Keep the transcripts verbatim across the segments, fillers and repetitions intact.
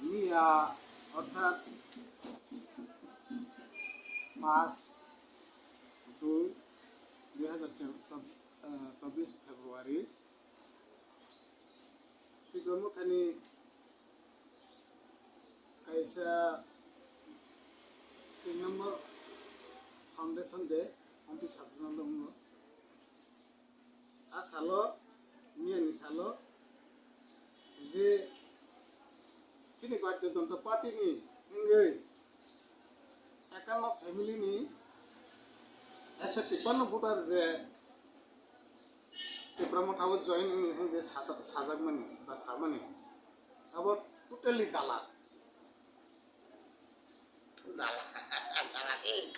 Miya, orthat paanch dui dui hazar chobbish February, Tipra Mothani kaisa tin number foundation day, amtwi sabjana dongno. A salo, miyani salo, je chini Bharatiya Janata Party ni wngwi ekanno family ni ekso tippanno voter je Tipra Motha o join wngwi hwn je sata-, sajakmani ba samani, abo totally dalal. Dalal, dalal, eh.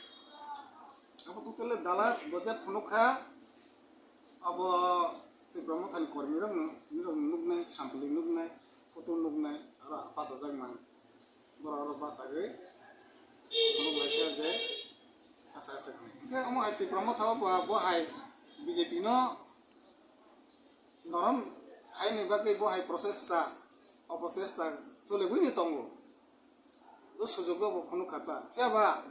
Abo totally dalal, bo je phunuk kha, abo Tipra Mothani kormi rokno, nirok nuknai, sampli nuknai, photo nuknai, aro bachajak man. Borok oro bachagwi phunuk lai kha je asa asa khe. Hwnkhe omo hai Tipra Motha o bo, bo hai B J P no norom khaini bagwi bo hai prochesta, opochesta choliwi ni tongo. O sujugo bo phunuk kha ta. Phiya ba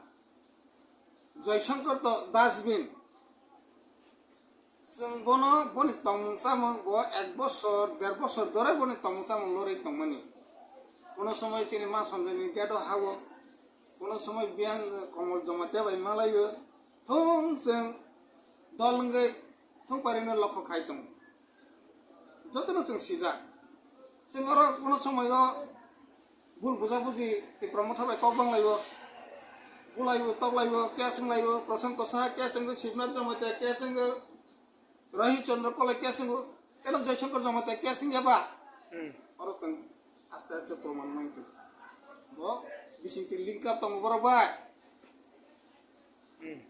Joy Shankar to dustbin. Chwng bono boni tongmung chamung bo ek bosor, der bosor dore boni tongmung chamung lorwi tongmani. Kono somoi chini ma Sanjoy ni gate o hago, kono somoi biyang Komol Jamatia bai malaio. Thung chwng dol wngwi thung parino lokho khai tongo. Jotono chwng sijak. Chwng oro kono somoi o bul buja buji Tipra Motha bai kok banglaibo. Bulaibo, toklaibo, case wnglaibo, Prashanto Saha case wngwi, Shivnath Jamatia case wngwi, Rohit Chandra Kolai case wngwi, eno Joy Shankar Jamatia case wngya ba? Hmm. Oro chwng aste aste proman mankha. Bo bisingtwi link up tongo borok bai. Hmm.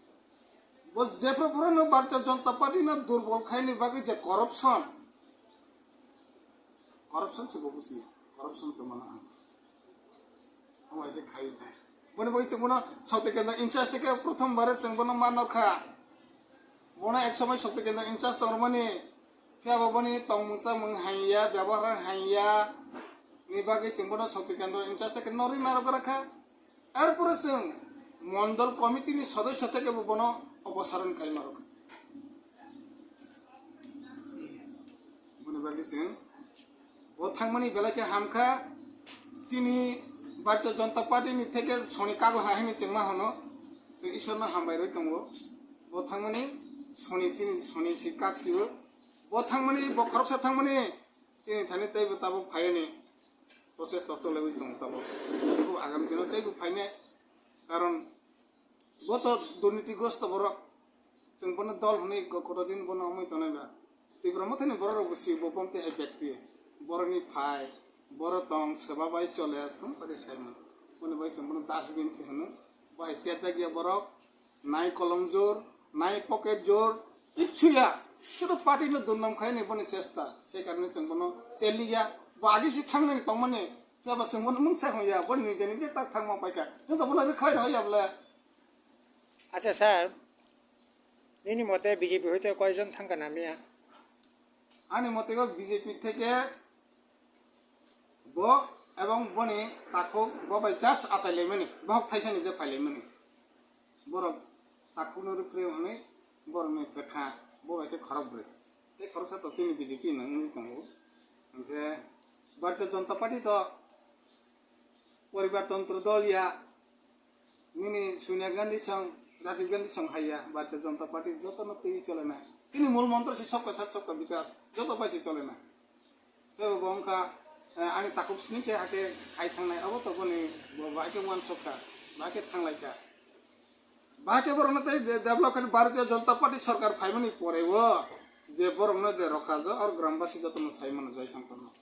Bo jephru phuru no Bharatiya Janata Party no durbol khaini bagwi je corruption. Corruption se bo buji, corruption to mano ang. Omo hai khe khai ta. Boni bagwi chwng bono Shakti Kendra in-charge theke prothom bare chwng bono ma nokha. Bono ek somoi Shakti Kendra in-charge tongmani, phiya bo boni tongmung chamung haiya, byabohar haiya ni bagwi chwng bono Shakti Kendra in-charge theke norwi ma rok kha. Arpore chwng mondol committee ni sodosyo theke bo bono oposaron khai ma rok. Boni bagwi chwng bo thangmani belai khe hamkha, chini Bharatiya Janata Party ni theke soni kagla hai hwnwi chwng ma hwno, chwng Ishwarno hambai rwi tongo. Bo thangmani soni chini soni si kak sio. Bo thangmani, bo khoroksa thangmani chini thani teibo tabuk phaiyani prochesta choliwi tongo tabuk. Bo agami dino teibo phainai, karon bo to durnitigrosto borok. Chwng bono dol hwnwi go-, goto din bono wngwi tongnai ba. Tipra Mothani borok rok bo si bo bomtwi hai bekti. Borokni phai, borok tong, seba bai chole, tong bai sai man. Boni bai chwng bono dustbin se hwno. Bo hai cherjak ya borok, nai kolom jor, nai pocket jor, kichu ya. Sudu party no durnam khai ni boni chesta. Se karone chwng bono cheliya. Bo agi si thangnani tongmani. Phiya ba chwng bono mungsa hwnya. Boni nije nije tak thangma paikha. Chwng to bono rwkhlai rw ya bole. Acha sir, nini mote B J P hoite koijon thangkha na miya? Ani mote go B J P theke bo ebong boni takhuk bo bai just achai laimani, bohok thaisani je phai laimani. Borok takhukno rwphre hwnwi borokni kwtha bo bai khe khorok brwi. Tei khoroksa to chini B J P nang wngwi tongo. Hwnkhe Bharatiya Janata Party to Poribar Tantro Dol ya, nini Sonia Gandhi song, Rajiv Gandhi song hai ya, Bharatiya Janata Party jotono twi chole na. Chini mul montro se sabka sath sabka bikas, joto bai se chole na. Tei bo wngkha, eh, ani takhuk sini khe hakhe hai thangnai, abo to boni bo bai khe uansuk kha, bai khe thanglai kha. Bahai khe borokno tei de-, develop khe Bharatiya Janata Party sorkar phaimani pore o je borokno je rokha jo or grambasi jotono sai mano Joy Shankarno.